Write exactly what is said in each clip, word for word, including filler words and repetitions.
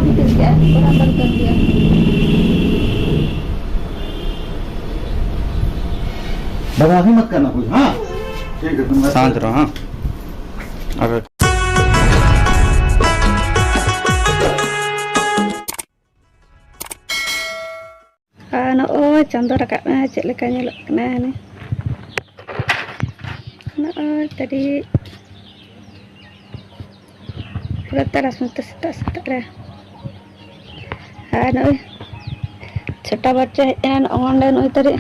ᱴᱷᱤᱠ ᱜᱮᱭᱟ, ᱠᱚᱨᱟᱣ ᱫᱚᱨᱠᱟᱨ ᱜᱮᱭᱟ᱾ बाबा अभी मत करना कुछ, हाँ? ठीक है, तुम मत सांझ करो। रहो, हाँ। अबे। ᱟᱨ ᱱᱚᱜᱼᱚᱭ ᱪᱟᱸᱫᱚ ᱨᱟᱠᱟᱵ ᱮᱱᱟ, ᱪᱮᱫ ᱞᱮᱠᱟ ᱧᱮᱞᱚᱜ ᱠᱟᱱᱟ ᱦᱟᱱᱮ᱾ ᱱᱚᱜᱼᱚᱭ ᱛᱟᱹᱨᱤ ᱯᱩᱨᱟᱹ ᱛᱟᱨᱟᱥ ᱱᱚᱛᱮ ᱥᱮᱛᱟᱜ ᱥᱮᱛᱟᱜ ᱨᱮ᱾ ᱟᱨ ᱱᱚᱜᱼᱚᱭ ᱪᱷᱚᱴᱟ ᱵᱟᱡᱮ ᱦᱮᱡ ᱮᱱᱟ, ᱱᱚᱜᱼᱚᱭ ᱱᱚᱸᱰᱮ ᱱᱚᱜᱼᱚᱭ ᱛᱟᱹᱨᱤ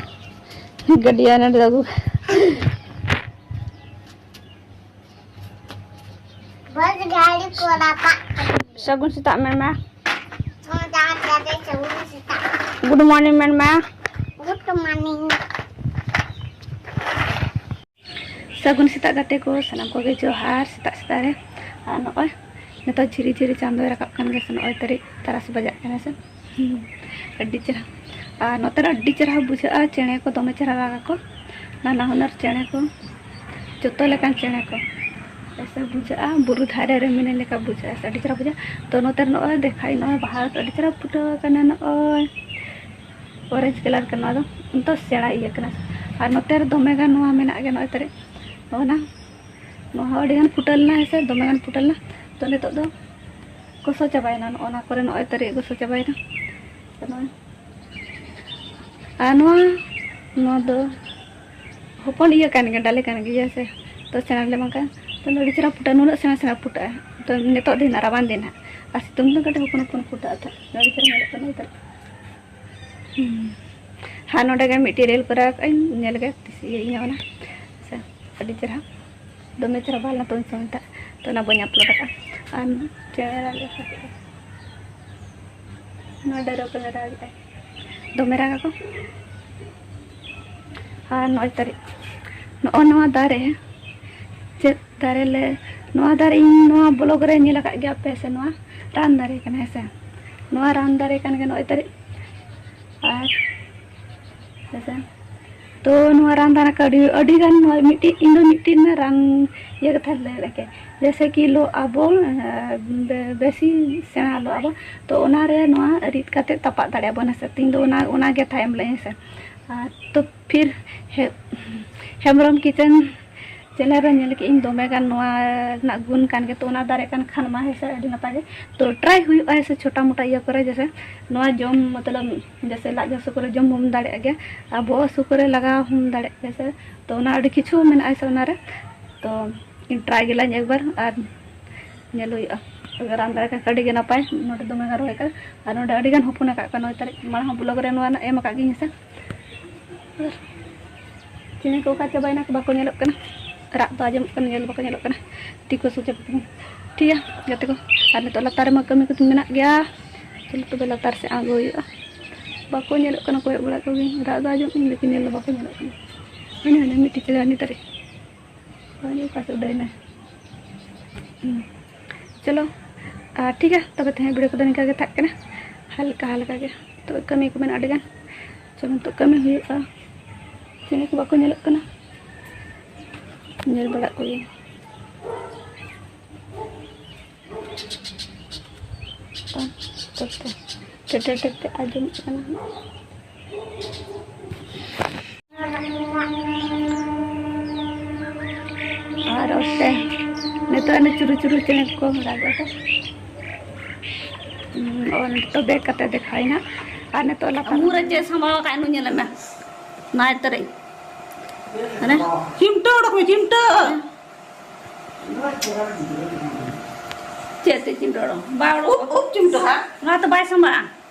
ᱜᱟᱹᱰᱤ ᱟᱨ ᱱᱚᱸᱰᱮ ᱟᱹᱜᱩ᱾ ᱵᱟᱥ ᱜᱟᱹᱰᱤ ᱠᱚ ᱨᱟᱯᱟᱜ ᱠᱟᱱᱟ᱾ ᱥᱟᱹᱜᱩᱱ ᱥᱮᱛᱟᱜ ᱢᱮᱱ ᱢᱮ᱾ ᱦᱚᱸ, ᱡᱚᱦᱟᱨ ᱜᱮ, ᱥᱟᱹᱜᱩᱱ ᱥᱮᱛᱟᱜ᱾ Good morning ᱢᱮᱱ ᱢᱮ᱾ Good morning᱾ ᱥᱟᱹᱜᱩᱱ ᱥᱮᱛᱟᱜ ᱜᱟᱛᱮ ᱠᱚ, ᱥᱟᱱᱟᱢ ᱠᱚᱜᱮ ᱡᱚᱦᱟᱨ ᱥᱮᱛᱟᱜ ᱥᱮᱛᱟᱜ ᱨᱮ᱾ ᱟᱨ ᱱᱚᱜᱼᱚᱭ ᱱᱤᱛᱚᱜ ᱡᱷᱤᱨᱤ ᱡᱷᱤᱨᱤ ᱪᱟᱸᱫᱚᱭ ᱨᱟᱠᱟᱵ ᱠᱟᱱ ᱜᱮᱭᱟ ᱥᱮ, ᱱᱚᱜᱼᱚᱭ ᱛᱟᱹᱨᱤ ᱛᱟᱨᱟᱥ ᱵᱟᱡᱟᱜ ᱠᱟᱱᱟ ᱥᱮ᱾ ᱦᱩᱸ, ᱟᱹᱰᱤ ᱪᱮᱦᱨᱟ᱾ ᱟᱨ ᱱᱚᱛᱮ ᱨᱮ ᱟᱹᱰᱤ ᱪᱮᱦᱨᱟ ᱵᱩᱡᱷᱟᱹᱜᱼᱟ, ᱪᱮᱬᱮ ᱠᱚ ᱫᱚᱢᱮ ᱪᱮᱦᱨᱟ ᱨᱟᱜᱟ ᱠᱚ, ᱱᱟᱱᱟ ᱦᱩᱱᱟᱹᱨ ᱪᱮᱬᱮ ᱠᱚ, ᱡᱚᱛᱚ ᱞᱮᱠᱟᱱ ᱪᱮᱬᱮ ᱠᱚ᱾ ᱮᱥᱮ ᱵᱩᱡᱷᱟᱹᱜᱼᱟ, ᱵᱩᱨᱩ ᱫᱷᱟᱨᱮ ᱨᱮ ᱢᱤᱱᱟᱹᱧ ᱞᱮᱠᱟ ᱵᱩᱡᱷᱟᱹᱜᱼᱟ ᱥᱮ, ᱟᱹᱰᱤ ᱪᱮᱦᱨᱟ ᱵᱩᱡᱷᱟᱹᱜᱼᱟ᱾ ᱛᱚ ᱱᱚᱛᱮ ᱨᱮ ᱱᱚᱜᱼᱚᱭ ᱫᱮᱠᱷᱟᱭ, ᱱᱚᱜᱼᱚᱭ ᱵᱟᱦᱟ ᱟᱹᱰᱤ ᱪᱮᱦᱨᱟ ᱯᱷᱩᱴᱟᱹᱣ ᱟᱠᱟᱱᱟ, ᱱᱚᱜᱼᱚᱭ orange colour ᱠᱟᱱᱟ, ᱱᱚᱣᱟ ᱫᱚ ᱱᱤᱛᱚᱜ ᱥᱮᱬᱟ ᱤᱭᱟᱹ ᱠᱟᱱᱟ᱾ ᱟᱨ ᱱᱚᱛᱮ ᱨᱮ ᱫᱚᱢᱮ ᱜᱟᱱ ᱱᱚᱣᱟ ᱢᱮᱱᱟᱜ ᱜᱮᱭᱟ, ᱱᱚᱜᱼᱚᱭ ᱛᱟᱹᱨᱤ ᱱᱚᱜᱼᱚ ᱱᱟ, ᱱᱚᱣᱟ ᱦᱚᱸ ᱟᱹᱰᱤ ᱜᱟᱱ ᱯᱷᱩᱴᱟᱹᱣ ᱞᱮᱱᱟ ᱦᱮᱸ ᱥᱮ, ᱫᱚᱢᱮ ᱜᱟᱱ ᱯᱷᱩᱴᱟᱹᱣ ᱞᱮᱱᱟ᱾ ᱛᱚ ᱱᱤᱛᱚᱜ ᱫᱚ ᱜᱚᱥᱚ ᱪᱟᱵᱟᱭᱮᱱᱟ, ᱱᱚᱜᱼᱚ ᱱᱟ ᱠᱚᱨᱮ ᱱᱚᱜᱼᱚᱭ ᱛᱟᱹᱨᱤ ᱜᱚᱥᱚ ᱪᱟᱵᱟᱭᱮᱱᱟ᱾ ᱛᱚ ᱱᱚᱜᱼᱚᱭ, ᱟᱨ ᱱᱚᱣᱟ, ᱱᱚᱣᱟ ᱫᱚ ᱦᱚᱯᱚᱱ ᱤᱭᱟᱹ ᱠᱟᱱ ᱜᱮᱭᱟ, ᱰᱟᱹᱞᱤ ᱠᱟᱱ ᱜᱮᱭᱟ ᱥᱮ, ᱛᱚ ᱥᱮᱬᱟ ᱰᱟᱹᱞᱤ ᱵᱟᱝ ᱠᱟᱱᱟ᱾ ᱛᱚ ᱟᱹᱰᱤ ᱪᱮᱦᱨᱟ ᱯᱷᱩᱴᱟᱹᱜᱼᱟ, ᱱᱩᱱᱟᱹᱜ ᱥᱮᱬᱟ ᱥᱮᱬᱟ ᱯᱷᱩᱴᱟᱹᱜᱼᱟ᱾ ᱛᱚ ᱱᱤᱛᱚᱜ ᱫᱤᱱ ᱨᱟᱵᱟᱝ ᱫᱤᱱ ᱦᱟᱸᱜ, ᱟᱨ ᱥᱤᱛᱩᱝ ᱫᱤᱱ ᱠᱟᱹᱴᱤᱡ ᱦᱚᱯᱚᱱ ᱦᱚᱯᱚᱱ ᱯᱷᱩᱴᱟᱹᱜᱼᱟ᱾ ᱛᱚ ᱟᱹᱰᱤ ᱪᱮᱦᱨᱟ ᱧᱮᱞᱚᱜ ᱠᱟᱱᱟ ᱱᱤᱛᱚᱜ᱾ ᱦᱩᱸ᱾ ᱟᱨ ᱱᱚᱰᱮ ᱜᱮ ᱢᱤᱫᱴᱤᱡ reel ᱠᱚᱨᱟᱣ ᱠᱟᱜ ᱟᱹᱧ, ᱧᱮᱞ ᱜᱮ ᱛᱤᱥ ᱤᱭᱟᱹ ᱤᱧ ᱚᱱᱟ᱾ ᱥᱮ ᱟᱹᱰᱤ ᱪᱮᱦᱨᱟ, ᱫᱚᱢᱮ ᱪᱮᱦᱨᱟ ᱵᱟᱦᱟ ᱞᱮᱱᱟ ᱛᱚ ᱩᱱ ᱥᱚᱢᱚᱭ ᱴᱟᱜ, ᱛᱚ ᱚᱱᱟ ᱵᱟᱹᱧ upload ᱟᱠᱟᱫᱼᱟ᱾ ᱟᱨ ᱪᱮᱬᱮ ᱨᱟᱜ ᱜᱮ ᱥᱟᱰᱮ ᱠᱟᱱᱟ᱾ ᱱᱚᱣᱟ ᱰᱟᱹᱨ ᱠᱚᱞᱮ ᱨᱟᱜᱮᱫᱼᱟ, ᱫᱚᱢᱮ ᱨᱟᱜᱟ ᱠᱚ᱾ ᱟᱨ ᱱᱚᱜᱼᱚᱭ ᱛᱟᱹᱨᱤ, ᱱᱚᱜᱼᱚ ᱱᱚᱣᱟ ᱫᱟᱨᱮ, ᱪᱮᱫ ᱫᱟᱨᱮ ᱞᱮ, ᱱᱚᱣᱟ ᱫᱟᱨᱮ ᱤᱧ ᱱᱚᱣᱟ vlog ᱨᱮ ᱧᱮᱞ ᱟᱠᱟᱫ ᱜᱮᱭᱟ ᱯᱮ ᱥᱮ? ᱱᱚᱣᱟ ᱨᱟᱱ ᱫᱟᱨᱮ ᱠᱟᱱᱟ ᱦᱮᱸ ᱥᱮ, ᱱᱚᱣᱟ ᱨᱟᱱ ᱫᱟᱨᱮ ᱠᱟᱱ ᱜᱮ ᱱᱚᱜᱼᱚᱭ ᱛᱟᱹᱨᱤ᱾ ᱟᱨ ᱦᱮᱸ ᱥᱮ, ᱛᱚ ᱱᱚᱣᱟ ᱨᱟᱱ ᱫᱟᱨᱮ ᱠᱚ ᱟᱹᱰᱤ, ᱟᱹᱰᱤ ᱜᱟᱱ ᱱᱚᱣᱟ ᱢᱤᱫᱴᱤᱡ, ᱤᱧ ᱫᱚ ᱢᱤᱫᱴᱤᱡ ᱨᱟᱱ ᱤᱭᱟᱹ ᱠᱟᱛᱷᱟ ᱞᱟᱹᱭ ᱞᱮᱜᱮ, ᱡᱮᱭᱥᱮ ᱠᱤ ᱞᱚᱜ ᱟᱵᱚ, ᱮ, ᱵᱮ-, ᱵᱮᱥᱤ ᱥᱮᱬᱟ ᱞᱚᱜ ᱟᱵᱚ, ᱛᱚ ᱚᱱᱟ ᱨᱮ ᱱᱚᱣᱟ ᱨᱤᱫ ᱠᱟᱛᱮ ᱛᱟᱯᱟᱜ ᱫᱟᱲᱮᱭᱟᱜᱼᱟ ᱵᱚᱱ, ᱦᱮᱸ ᱥᱮ᱾ ᱛᱤᱧ ᱫᱚ ᱚᱱᱟ, ᱚᱱᱟ ᱜᱮ ᱛᱟᱭᱚᱢ ᱞᱮ, ᱦᱮᱸ ᱥᱮ᱾ ᱟᱨ ᱛᱚ ᱯᱷᱤᱨ ᱦᱮ-, ᱦᱮᱢᱵᱨᱚᱢ ᱠᱤᱪᱮᱱ ᱪᱮᱱᱮᱞ ᱨᱮ ᱧᱮᱞ ᱠᱮᱜ ᱤᱧ ᱫᱚᱢᱮ ᱜᱟᱱ ᱱᱚᱣᱟ ᱨᱮᱱᱟᱜ ᱜᱩᱱ ᱠᱟᱱ ᱜᱮ, ᱛᱚ ᱚᱱᱟ ᱫᱟᱨᱮ ᱠᱟᱱ ᱠᱷᱟᱱ ᱢᱟ, ᱦᱮᱸ ᱥᱮ, ᱟᱹᱰᱤ ᱱᱟᱯᱟᱭ ᱜᱮ᱾ ᱛᱚ ᱴᱨᱟᱭ ᱦᱩᱭᱩᱜᱼᱟ, ᱦᱮᱸ ᱥᱮ, ᱪᱷᱳᱴᱟ ᱢᱳᱴᱟ ᱤᱭᱟᱹ ᱠᱚᱨᱮ, ᱡᱮᱭᱥᱮ ᱱᱚᱣᱟ ᱡᱚᱢ ᱢᱚᱛᱞᱚᱵ ᱡᱮᱭᱥᱮ ᱞᱟᱡ ᱦᱟᱹᱥᱩ ᱠᱚᱨᱮ ᱡᱚᱢ ᱵᱚᱱ ᱫᱟᱲᱮᱭᱟᱜ ᱜᱮᱭᱟ, ᱟᱨ ᱵᱚᱦᱚᱜ ᱦᱟᱹᱥᱩ ᱠᱚᱨᱮ ᱞᱟᱜᱟᱣ ᱦᱚᱸ ᱫᱟᱲᱮᱭᱟᱜ ᱜᱮᱭᱟ ᱥᱮ᱾ ᱛᱚ ᱚᱱᱟ ᱟᱹᱰᱤ ᱠᱤᱪᱷᱩ ᱢᱮᱱᱟᱜᱼᱟ ᱥᱮ ᱚᱱᱟᱨᱮ᱾ ᱛᱚ ᱤᱧ ᱴᱨᱟᱭ ᱜᱮ ᱞᱟᱹᱧ ᱮᱠᱵᱟᱨ, ᱟᱨ ᱧᱮᱞ ᱦᱩᱭᱩᱜᱼᱟ᱾ ᱨᱟᱱ ᱫᱟᱨᱮ ᱠᱷᱟᱱ ᱟᱹᱰᱤ ᱜᱮ ᱱᱟᱯᱟᱭ, ᱱᱚᱰᱮ ᱫᱚᱢᱮ ᱜᱟᱱ ᱨᱚᱦᱚᱭ ᱠᱟᱜᱼᱟ, ᱟᱨ ᱱᱚᱰᱮ ᱟᱹᱰᱤ ᱜᱟᱱ ᱦᱚᱯᱚᱱ ᱟᱠᱟᱫ ᱠᱚᱣᱟ ᱱᱚᱭ ᱛᱟᱹᱨᱤᱠᱷ ᱢᱟᱲᱟᱝ ᱦᱚᱸ ᱵᱞᱚᱜ ᱨᱮ ᱱᱚᱣᱟ ᱨᱮᱱᱟᱜ ᱮᱢ ᱟᱠᱟᱫ ᱜᱤᱧ ᱦᱮᱸ ᱥᱮ᱾ ᱟᱨ ᱪᱮᱬᱮ ᱠᱚ ᱚᱠᱟ ᱪᱟᱵᱟᱭᱮᱱᱟ ᱠᱚ, ᱵᱟᱠᱚ ᱧᱮᱞᱚᱜ ᱠᱟᱱᱟ, ᱨᱟᱜ ᱫᱚ ᱟᱸᱡᱚᱢᱚᱜ ᱠᱟᱱᱟ, ᱧᱮᱞ ᱵᱟᱠᱚ ᱧᱮᱞᱚᱜ ᱠᱟᱱᱟ, ᱛᱤ ᱠᱚ ᱦᱟᱹᱥᱩ ᱪᱟᱵᱟ ᱠᱟᱱᱟ᱾ ᱴᱷᱤᱠ ᱜᱮᱭᱟ ᱜᱟᱛᱮ ᱠᱚ, ᱟᱨ ᱱᱤᱛᱚᱜ ᱞᱟᱛᱟᱨ ᱨᱮᱢᱟ ᱠᱟᱹᱢᱤ ᱠᱚ ᱢᱮᱱᱟᱜ ᱜᱮᱭᱟ᱾ ᱪᱚᱞᱚ ᱛᱚᱵᱮ ᱞᱟᱛᱟᱨ ᱥᱮᱫ ᱟᱬᱜᱚ ᱦᱩᱭᱩᱜᱼᱟ᱾ ᱵᱟᱠᱚ ᱧᱮᱞᱚᱜ ᱠᱟᱱᱟ, ᱠᱚᱭᱚᱜ ᱵᱟᱲᱟ ᱠᱚᱜᱮ, ᱨᱟᱜ ᱫᱚ ᱟᱸᱡᱚᱢᱚᱜ ᱠᱟᱱᱟ, ᱞᱮᱠᱤᱱ ᱧᱮᱞ ᱫᱚ ᱵᱟᱠᱚ ᱧᱮᱞᱚᱜ ᱠᱟᱱᱟ᱾ ᱦᱟᱱᱮ ᱦᱟᱱᱮ ᱢᱤᱫᱴᱤᱡ ᱪᱮᱬᱮ ᱦᱟᱹᱱᱤ ᱫᱟᱨᱮ, ᱦᱟᱱᱮ ᱚᱠᱟ ᱥᱮᱫ ᱩᱰᱟᱹᱭᱮᱱᱟ᱾ ᱦᱩᱸ᱾ ᱪᱚᱞᱚ, ᱟᱨ ᱴᱷᱤᱠ ᱜᱮᱭᱟ, ᱛᱚᱵᱮ ᱛᱮᱦᱮᱧ ᱵᱷᱤᱰᱤᱭᱳ ᱠᱚᱫᱚ ᱱᱤᱝᱠᱟ ᱜᱮ ᱛᱟᱦᱮᱸ ᱠᱟᱱᱟ, ᱦᱟᱞᱠᱟ ᱦᱟᱞᱠᱟ ᱜᱮ᱾ ᱛᱚ ᱠᱟᱹᱢᱤ ᱠᱚ ᱢᱮᱱᱟᱜᱼᱟ ᱟᱹᱰᱤ ᱜᱟᱱ᱾ ᱪᱚᱞᱚ, ᱱᱤᱛᱚᱜ ᱠᱟᱹᱢᱤ ᱦᱩᱭᱩᱜᱼᱟ᱾ ᱪᱮᱬᱮ ᱠᱚ ᱵᱟᱠᱚ ᱧᱮᱞᱚᱜ ᱠᱟᱱᱟ, ᱧᱮᱞ ᱵᱟᱲᱟ ᱠᱚᱜᱮ᱾ ᱴᱮᱴᱮ ᱴᱮᱴᱮ ᱟᱸᱡᱚᱢᱚᱜ ᱠᱟᱱᱟ᱾ ᱟᱨ ᱚᱱᱛᱮ ᱱᱤᱛᱚᱜ ᱚᱱᱮ ᱪᱩᱨᱩ ᱪᱩᱨᱩ ᱪᱮᱬᱮ ᱠᱚ ᱨᱟᱜ ᱮᱫᱟ᱾ ᱦᱩᱸ, ᱚ, ᱱᱤᱛᱚᱜ ᱵᱮᱠ ᱠᱟᱛᱮ ᱫᱮᱠᱷᱟᱣ ᱮᱱᱟ᱾ ᱟᱨ ᱱᱤᱛᱚᱜ ᱞᱟᱛᱟᱨ ᱢᱩ ᱨᱮ ᱪᱮᱫ ᱥᱟᱢᱵᱟᱣ ᱟᱠᱟᱫ ᱱᱩᱭ ᱧᱮᱞᱮ ᱢᱮ᱾ ᱱᱟᱭ ᱛᱟᱹᱨᱤ᱾ ᱦᱟᱱᱮ ᱪᱤᱢᱴᱟᱹ ᱚᱰᱚᱠ ᱢᱮ, ᱪᱤᱢᱴᱟᱹ᱾ ᱪᱮᱫ ᱛᱮ ᱪᱤᱢᱴᱟᱹ ᱚᱰᱚᱠ? ᱵᱟᱭ ᱚᱰᱚᱠ᱾ ᱩᱵ, ᱩᱵ ᱪᱤᱢᱴᱟᱹ ᱦᱟᱸᱜ᱾ ᱚᱱᱟ ᱛᱚ ᱵᱟᱭ ᱥᱟᱢᱵᱟᱜᱼᱟ᱾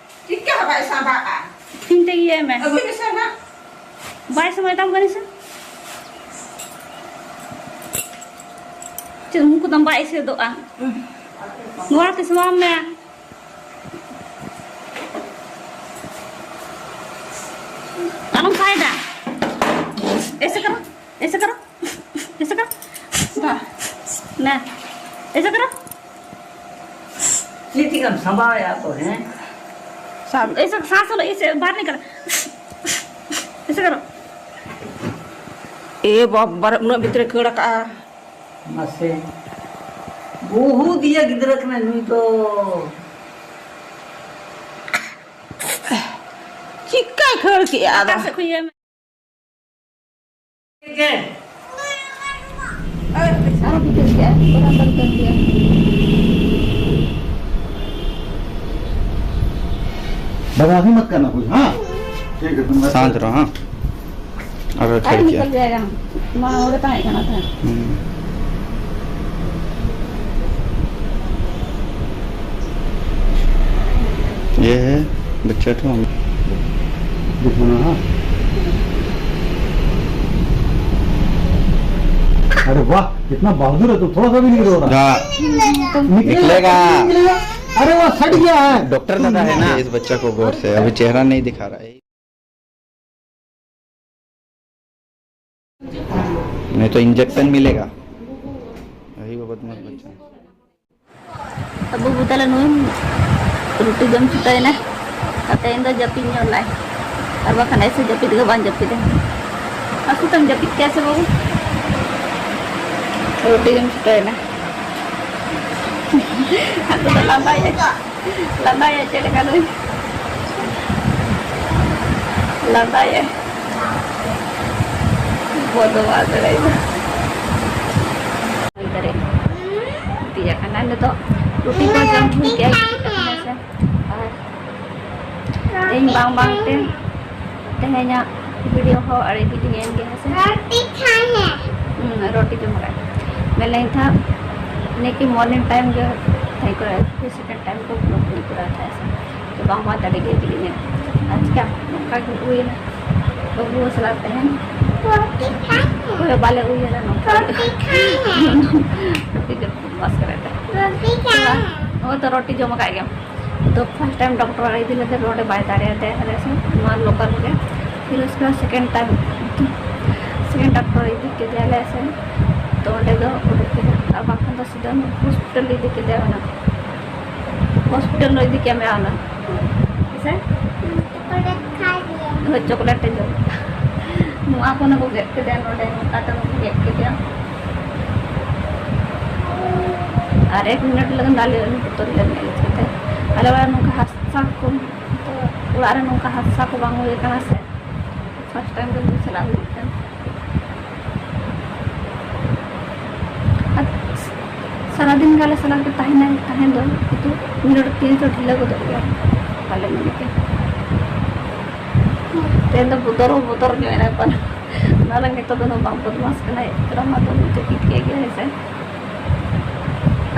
ᱪᱤᱠᱟᱹ ᱦᱚᱸ ᱵᱟᱭ ᱥᱟᱢᱵᱟᱜᱼᱟ᱾ ᱤᱧ ᱛᱮᱜᱮ ᱤᱭᱟᱹᱭ ᱢᱮ᱾ ᱟᱹᱜᱩᱭ ᱢᱮᱥᱮ ᱦᱟᱸᱜ᱾ ᱵᱟᱭ ᱥᱟᱢᱵᱟᱭ ᱛᱟᱢ ᱠᱟᱹᱱᱟᱹᱧ ᱥᱮ? ᱪᱮᱫ ᱩᱱᱠᱩ ᱫᱚ ᱵᱟᱭ ᱮᱥᱮᱫᱚᱜᱼᱟ? ᱱᱚᱣᱟ ᱛᱮ ᱥᱟᱢᱵᱟᱣ ᱢᱮ᱾ ᱟᱞᱚᱢ ᱥᱟᱭᱮᱫᱟ᱾ ᱮᱥᱮ ᱠᱟᱨᱚ, ᱮᱥᱮ ᱠᱟᱨᱚ, ᱮᱥᱮ ᱠᱟᱨᱚ᱾ ᱵᱟ᱾ ᱱᱟ, ᱮᱥᱮ ᱠᱟᱨᱚ᱾ ᱪᱮᱫ ᱪᱤᱠᱟᱹᱢ ᱥᱟᱢᱵᱟᱣᱮᱫᱼᱟ ᱛᱚ, ᱦᱮᱸ? ᱥᱟᱵ᱾ ᱮᱥᱮ, ᱥᱟᱸᱥ ᱦᱚᱞᱚ, ᱮᱥᱮ, ᱵᱟᱦᱟᱨ ᱱᱤᱠᱟᱞ᱾ ᱮᱥᱮ ᱠᱟᱨᱚ᱾ ᱮ ᱵᱟᱵᱟᱨᱮ, ᱩᱱᱟᱹᱜ ᱵᱷᱤᱛᱨᱤ ᱠᱷᱟᱹᱲ ᱟᱠᱟᱜᱼᱟ᱾ ᱢᱟᱥᱮ, ᱵᱚᱦᱩ ᱫᱤᱭᱟ ᱜᱤᱫᱽᱨᱟᱹ ᱠᱟᱱᱟᱭ ᱱᱩᱭ ᱫᱚ᱾ ᱪᱤᱠᱟᱭ ᱠᱷᱟᱹᱲ ᱠᱮᱜᱼᱟ ᱟᱫᱚ? ᱚᱠᱟ ᱥᱮᱫ ᱠᱷᱚᱱ ᱤᱭᱟᱹ ᱢᱮ? ᱟᱨᱚ ᱵᱤᱪᱟᱹᱨ ᱠᱮᱜᱼᱟ, ᱚᱱᱟ ᱫᱚ ᱵᱤᱪᱟᱹᱨ ᱠᱮᱜᱼᱟ᱾ बदमाशी मत करना कुछ, हाँ? ठीक है, तुम शांत रहो, हाँ। ᱟᱨᱚ ᱟᱨ ᱠᱷᱟᱹᱲ ᱠᱮᱜᱼᱟ᱾ ᱱᱤᱠᱚᱞ ᱡᱟᱭᱮᱜᱟ᱾ ᱢᱟ ᱚᱸᱰᱮ ᱛᱟᱦᱮᱸ ᱠᱟᱱᱟ ᱛᱟᱦᱮᱸ᱾ ᱦᱩᱸ᱾ ये है बच्चा तो हम दिखाना, हाँ। अरे वाह, कितना बहादुर है तू, थोड़ा सा भी नहीं रो रहा। निकलेगा। निकलेगा। अरे वाह, सट गया है। डॉक्टर दादा है ना। इस बच्चा को गौर से, अभी चेहरा नहीं दिखा रहा है। नहीं तो इंजेक्शन मिलेगा। यही वो बदमाश बच्चा है। ᱟᱵᱚ ᱵᱚᱫᱚᱞ ᱱᱩᱭ ᱨᱩᱴᱤ ᱡᱚᱢ ᱪᱷᱩᱴᱟᱹᱣᱮᱱᱟ᱾ ᱟᱨ ᱛᱮᱦᱮᱧ ᱫᱚ ᱡᱟᱹᱯᱤᱫ ᱧᱚᱜ ᱞᱟᱭ, ᱟᱨ ᱵᱟᱠᱷᱟᱱ ᱮᱭᱥᱮ ᱡᱟᱹᱯᱤᱫ ᱜᱮ ᱵᱟᱝ ᱡᱟᱹᱯᱤᱫᱟ᱾ ᱟᱥᱩ ᱛᱮᱢ ᱡᱟᱹᱯᱤᱫ ᱠᱮᱭᱟ ᱥᱮ ᱵᱟᱹᱵᱩ? ᱨᱩᱴᱤ ᱡᱚᱢ ᱪᱷᱩᱴᱟᱹᱣᱮᱱᱟ᱾ ᱟᱫᱚ ᱫᱚ ᱞᱟᱸᱫᱟᱭᱟᱭ᱾ ᱞᱟᱸᱫᱟᱭᱟᱭ ᱪᱮᱫ ᱞᱮᱠᱟ ᱱᱩᱭ? ᱞᱟᱸᱫᱟᱭᱟᱭ᱾ ᱵᱚᱫᱚ ᱵᱟᱝ ᱫᱟᱲᱮᱭᱟᱜᱼᱟ᱾ ᱦᱩᱭ ᱫᱟᱲᱮᱭᱟᱜᱼᱟ᱾ ᱛᱤᱭᱟ ᱠᱟᱱᱟ ᱱᱤᱛᱚᱜ᱾ ᱨᱩᱴᱤ ᱠᱚ ᱡᱚᱢ ᱦᱩᱭ ᱠᱮᱜᱼᱟ᱾ ᱦᱮᱸ ᱥᱮ? ᱟᱨ ᱛᱮᱦᱮᱧ ᱵᱟᱝ ᱵᱟᱝ ᱛᱮ ᱛᱮᱦᱮᱧᱟᱜ video ᱦᱚᱸ ᱟᱹᱰᱤ ᱫᱤᱱ ᱮᱱ ᱜᱮ ᱦᱮᱸ ᱥᱮ? रोटी खाए हैं। ᱦᱩᱸ, ᱨᱩᱴᱤ ᱡᱚᱢ ᱠᱟᱜ᱾ ᱢᱮᱱ ᱞᱮᱱ ᱛᱟᱦᱮᱸ ᱱᱤᱭᱟᱹ ᱠᱤ morning time ᱜᱮ ᱛᱟᱦᱮᱸ ᱠᱚᱜᱼᱟ, ᱯᱷᱤᱨ second time ᱠᱚ vlog ᱠᱚ ᱠᱚᱨᱟᱣ ᱛᱟᱦᱮᱸ ᱥᱮ? ᱛᱚ ᱵᱟᱝ ᱢᱟ ᱫᱟᱲᱮ ᱜᱮ ᱡᱤᱞᱤᱧᱟ᱾ ᱟᱪᱠᱟ ᱱᱚᱝᱠᱟ ᱜᱮ ᱦᱩᱭᱮᱱᱟ᱾ ᱵᱟᱹᱵᱩ ᱥᱟᱞᱟᱜ ᱛᱟᱦᱮᱱ᱾ ᱚᱠᱚᱭ ᱦᱚᱸ ᱵᱟᱞᱮ ᱩᱭᱦᱟᱹᱨᱟ ᱱᱚᱝᱠᱟ ᱜᱮ᱾ ᱨᱩᱴᱤ ᱡᱚᱢ ᱵᱟᱥ ᱠᱟᱛᱮ᱾ ᱱᱚᱜᱼᱚᱭ ᱛᱚ ᱨᱩᱴᱤ ᱡᱚᱢ ᱟᱠᱟᱫ ᱜᱮᱭᱟᱢ᱾ ᱛᱚ first time doctor ᱚᱲᱟᱜ ᱤᱫᱤ ᱞᱮᱫᱮ, ᱱᱚᱰᱮ ᱵᱟᱭ ᱫᱟᱲᱮᱭᱟᱫᱮᱭᱟ ᱟᱞᱮ ᱥᱮᱱ, ᱱᱚᱣᱟ local ᱨᱮ᱾ ᱯᱷᱤᱨ ᱩᱥᱠᱮ ᱵᱟᱫ second time, second doctor ᱤᱫᱤ ᱠᱮᱫᱮᱭᱟᱞᱮ ᱥᱮᱱ, ᱛᱚ ᱚᱸᱰᱮ ᱫᱚ ᱩᱰᱩᱠ ᱠᱮᱫᱟ᱾ ᱟᱨ ᱵᱟᱝᱠᱷᱟᱱ ᱫᱚ ᱥᱤᱫᱷᱟᱹ hospital ᱤᱫᱤ ᱠᱮᱫᱮᱭᱟ ᱚᱱᱟ᱾ Hospital ᱞᱮ ᱤᱫᱤ ᱠᱮᱫ ᱢᱮᱭᱟ ᱚᱱᱟ᱾ ᱦᱮᱸᱥᱮ? ᱦᱳᱭ, chocolate ᱮ ᱡᱚᱢ᱾ ᱱᱚᱣᱟ ᱠᱚ ᱚᱱᱟ ᱠᱚ ᱜᱮᱫ ᱠᱮᱫᱮᱭᱟ ᱱᱚᱰᱮ, ᱱᱚᱝᱠᱟ ᱛᱮ ᱚᱱᱟ ᱠᱚ ᱜᱮᱫ ᱠᱮᱫᱮᱭᱟ᱾ ᱟᱨ ᱮᱠ ᱢᱤᱱᱤᱴ ᱞᱟᱹᱜᱤᱫ ᱫᱟᱞᱮ ᱩᱱᱤ ᱵᱚᱛᱚᱨ ᱞᱮ ᱧᱮᱞ ᱠᱮᱫᱟ᱾ ᱟᱞᱮ ᱚᱲᱟᱜ ᱱᱚᱝᱠᱟ ᱦᱟᱥᱟ ᱠᱚ, ᱚᱲᱟᱜ ᱨᱮ ᱱᱚᱝᱠᱟ ᱦᱟᱥᱟ ᱠᱚ ᱵᱟᱝ ᱦᱩᱭ ᱟᱠᱟᱱᱟ ᱥᱮ, ᱯᱷᱟᱥᱴ ᱴᱟᱭᱤᱢ ᱜᱮ ᱪᱟᱞᱟᱜ ᱦᱩᱭᱩᱜ ᱠᱟᱱᱟ᱾ ᱟᱨ ᱥᱟᱨᱟᱫᱤᱱ ᱜᱮ ᱟᱞᱮ ᱥᱟᱞᱟᱜ ᱜᱮ ᱛᱟᱦᱮᱱᱟᱭ, ᱛᱟᱦᱮᱸ ᱫᱚ, ᱠᱤᱱᱛᱩ ᱢᱤᱫ ᱦᱚᱲ ᱛᱤ ᱫᱚ ᱰᱷᱤᱞᱟᱹ ᱜᱚᱫᱚᱜ ᱜᱮᱭᱟ, ᱵᱟᱞᱮ ᱢᱮᱱ ᱠᱮᱭᱟ᱾ ᱛᱮᱦᱮᱧ ᱫᱚ ᱵᱚᱛᱚᱨ ᱦᱚᱸ ᱵᱚᱛᱚᱨ ᱧᱚᱜ ᱮᱱᱟᱭ ᱯᱟᱞᱮ᱾ ᱚᱱᱟ ᱞᱟᱹᱜᱤᱫ ᱱᱤᱛᱚᱜ ᱫᱚ ᱩᱱᱟᱹᱜ ᱵᱟᱝ ᱵᱚᱫᱢᱟᱥ ᱠᱟᱱᱟᱭ, ᱮᱠᱫᱚᱢ ᱟᱫᱚ ᱱᱤᱛᱚᱜ ᱜᱤᱛᱤᱡ ᱠᱮᱫ ᱜᱮᱭᱟ, ᱦᱮᱸ ᱥᱮ᱾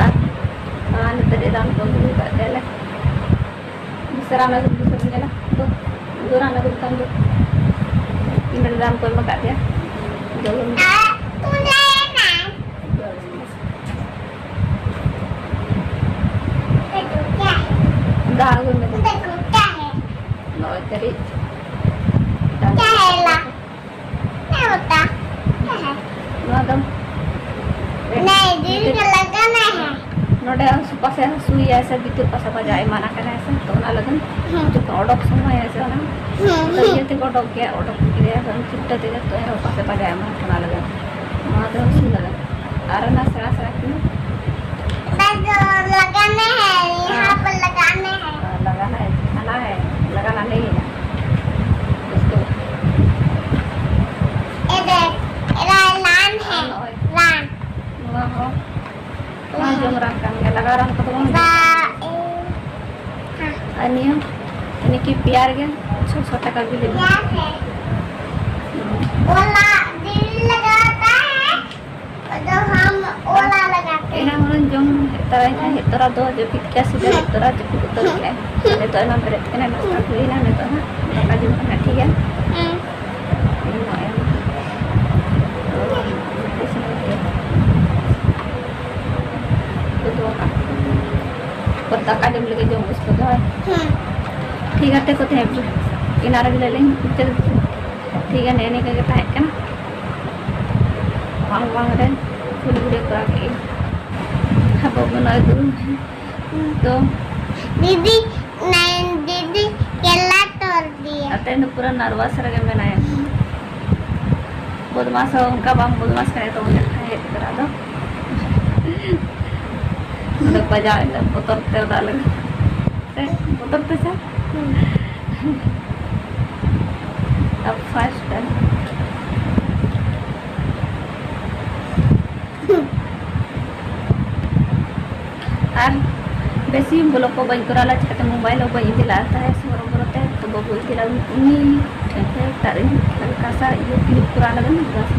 ᱟᱨ ᱱᱚᱣᱟ ᱱᱤᱛᱚᱜ ᱨᱮ ᱨᱟᱱ ᱠᱚ ᱟᱹᱜᱩ ᱟᱠᱟᱫ ᱛᱟᱭᱟᱞᱮ᱾ ᱵᱤᱥᱨᱟᱢ ᱟᱹᱜᱩ ᱠᱟᱛᱮ ᱧᱮᱞᱟ ᱛᱚ, ᱫᱚᱨᱟᱱ ᱟᱹᱜᱩ ᱠᱟᱛᱮ ᱫᱚ ᱤᱧ ᱨᱟᱱ ᱠᱚ ᱮᱢ ᱟᱠᱟᱫ ᱛᱟᱭᱟ᱾ ᱡᱚᱢ ᱢᱮ᱾ ᱫᱟᱜ ᱟᱹᱜᱩᱭ ᱢᱮ᱾ ᱱᱚᱜᱼᱚᱭ ᱛᱟᱹᱨᱤᱡ᱾ नहीं होता। नहीं है। ᱱᱚᱣᱟ ᱫᱚ नहीं, दीदी को लगाना है। ᱱᱚᱰᱮ ᱦᱟᱹᱥᱩ ᱯᱟᱥᱮ ᱦᱟᱹᱥᱩᱭᱮᱭᱟ ᱥᱮ, ᱵᱷᱤᱛᱤᱨ ᱯᱟᱥᱮ ᱵᱟᱡᱟᱣ ᱮᱢᱟᱱ ᱟᱠᱟᱱᱟᱭ ᱥᱮ, ᱛᱚ ᱚᱱᱟ ᱞᱟᱹᱜᱤᱫ ᱦᱩᱸ᱾ ᱡᱚᱠᱷᱚᱱ ᱚᱰᱚᱠ ᱥᱚᱢᱚᱭ ᱦᱮᱸ ᱥᱮ, ᱚᱱᱟ ᱦᱩᱸ, ᱛᱚ ᱦᱩᱸ᱾ ᱤᱭᱟᱹ ᱛᱮᱜᱮ ᱚᱰᱚᱠ ᱜᱮᱭᱟ, ᱚᱰᱚᱠ ᱠᱮᱫᱮᱭᱟ ᱥᱮ, ᱪᱩᱯᱴᱟᱹ ᱛᱮᱜᱮ, ᱛᱚ ᱮᱱᱦᱚᱸ ᱯᱟᱥᱮ ᱵᱟᱡᱟᱣ ᱮᱢᱟᱱ ᱠᱟᱱᱟ ᱞᱟᱹᱜᱤᱫ᱾ ᱱᱚᱣᱟ ᱫᱚ ᱦᱟᱹᱥᱩ ᱞᱟᱹᱜᱤᱫ᱾ ᱟᱨ ᱚᱱᱟ ᱥᱮᱬᱟ ᱥᱮᱬᱟ ᱠᱤᱱ लगाने हैं, यहाँ पर लगाने हैं। लगाना है, खाना है, लगाना नहीं है। इसको। ये देख, ये लाल है, लाल। ᱱᱚᱣᱟ ᱦᱚᱸ, ᱱᱚᱣᱟ ᱡᱚᱢ ᱨᱟᱱ ᱠᱟᱱ ᱜᱮᱭᱟ, ᱞᱟᱜᱟᱣ ᱨᱟᱱ ᱠᱚᱫᱚ ᱵᱟᱝ ᱦᱩᱭᱩᱜ ᱠᱟᱱᱟ᱾ ᱵᱟ-, ᱮ, ᱦᱮᱸ᱾ ᱟᱨ ᱱᱤᱭᱟᱹ, ᱱᱤᱭᱟᱹ ᱠᱤ ᱯᱮᱭᱟᱨ ᱜᱮ, ᱪᱷᱚ ᱥᱚ ᱴᱟᱠᱟ ᱵᱤᱞ ᱮᱢ᱾ प्याज है। हम्म। वो ला-, दिल लगाता है। तो हम ओला लगाते हैं। ᱮᱱᱟᱝ ᱦᱩᱱᱟᱹᱝ ᱡᱚᱢ ᱦᱮᱡ ᱛᱚᱨᱟᱭ ᱠᱷᱟᱱ, ᱦᱮᱡ ᱛᱚᱨᱟ ᱫᱚ ᱡᱟᱹᱯᱤᱫ ᱠᱮᱫᱟ, ᱥᱤᱫᱷᱟᱹ ᱦᱮᱡ ᱛᱚᱨᱟ ᱡᱟᱹᱯᱤᱫ ᱩᱛᱟᱹᱨ ᱠᱮᱫᱟᱭ᱾ ᱱᱤᱛᱚᱜ ᱮᱱᱟᱝ ᱵᱮᱨᱮᱫ ᱠᱟᱱᱟᱭ, ᱱᱟᱥᱛᱟ ᱦᱩᱭᱱᱟ, ᱱᱤᱛᱚᱜ ᱦᱟᱸᱜ ᱫᱟᱠᱟ ᱡᱚᱢ ᱠᱟᱱᱟ, ᱴᱷᱤᱠ ᱜᱮᱭᱟ? ᱦᱮᱸ᱾ ᱤᱧ ᱦᱚᱸ ᱮᱢ᱾ ᱩᱛᱩ ᱫᱟᱠᱟ᱾ ᱫᱟᱠᱟ ᱡᱚᱢ ᱞᱟᱹᱜᱤᱫ ᱡᱚᱢ ᱵᱩᱡᱽ ᱠᱚ ᱫᱚᱦᱚᱭ᱾ ᱦᱮᱸ᱾ ᱴᱷᱤᱠ ᱜᱟᱛᱮ ᱠᱚ ᱛᱟᱦᱮᱸ ᱯᱮ᱾ ᱮᱱᱟᱝ ᱨᱮᱜᱮ ᱞᱟᱹᱭ ᱞᱮ ᱢᱩᱪᱟᱹᱫ᱾ ᱴᱷᱤᱠ ᱜᱮᱭᱟ, ᱱᱮᱜᱼᱮ ᱱᱤᱝᱠᱟᱹ ᱜᱮ ᱛᱟᱦᱮᱸ ᱠᱟᱱᱟ᱾ ᱵᱟᱝ ᱵᱟᱝ ᱨᱮ ᱯᱷᱩᱞ ᱵᱷᱤᱰᱤᱭᱳ ᱠᱚᱨᱟᱣ ᱠᱮᱫ ᱟᱹᱧ᱾ ᱦᱟᱵᱚ ᱵᱚᱱ ᱟᱹᱜᱩ ᱛᱚ᱾ दीदी, नहीं, दीदी, केला तोड़ दिया। ᱟᱨ ᱛᱮᱦᱮᱧ ᱫᱚ ᱯᱩᱨᱟᱹ ᱱᱟᱨᱵᱷᱟᱥ ᱨᱮᱜᱮ ᱢᱮᱱᱟᱭᱟ᱾ ᱵᱚᱫᱢᱟᱥ ᱦᱚᱸ ᱚᱱᱠᱟ ᱵᱟᱝ ᱵᱚᱫᱢᱟᱥ ᱠᱟᱱᱟ, ᱮᱛᱚ ᱢᱚᱡᱟ ᱠᱟᱱᱟ ᱦᱮᱡ ᱠᱟᱛᱮ ᱟᱫᱚ᱾ ᱚᱸᱰᱮ ᱵᱟᱡᱟᱣ ᱮᱱᱟ ᱵᱚᱛᱚᱨ ᱛᱮ ᱚᱲᱟᱜ ᱞᱟᱹᱜᱤᱫ᱾ ᱥᱮ ᱵᱚᱛᱚᱨ ᱛᱮ ᱥᱮ? ᱟᱵ first time᱾ ᱟᱨ ᱵᱮᱥᱤ vlog ᱠᱚ ᱵᱟᱹᱧ ᱠᱚᱨᱟᱣ ᱞᱮᱫᱟ, ᱪᱤᱠᱟᱹᱛᱮ mobile ᱦᱚᱸ ᱵᱟᱹᱧ ᱤᱫᱤ ᱞᱮᱫᱟ ᱛᱟᱦᱮᱸᱫ, ᱥᱮ ᱦᱚᱨᱚ ᱵᱚᱨᱚ ᱛᱮ᱾ ᱛᱚ ᱵᱟᱹᱵᱩ ᱤᱫᱤ ᱞᱮᱫᱟ, ᱩᱱᱤ ᱴᱷᱮᱱ ᱠᱷᱚᱱ ᱮᱴᱟᱜ ᱨᱮ ᱦᱟᱞᱠᱟ ᱥᱟ ᱤᱭᱟᱹ clip ᱠᱚᱨᱟᱣ ᱞᱮᱫᱟ, ᱵᱟᱥ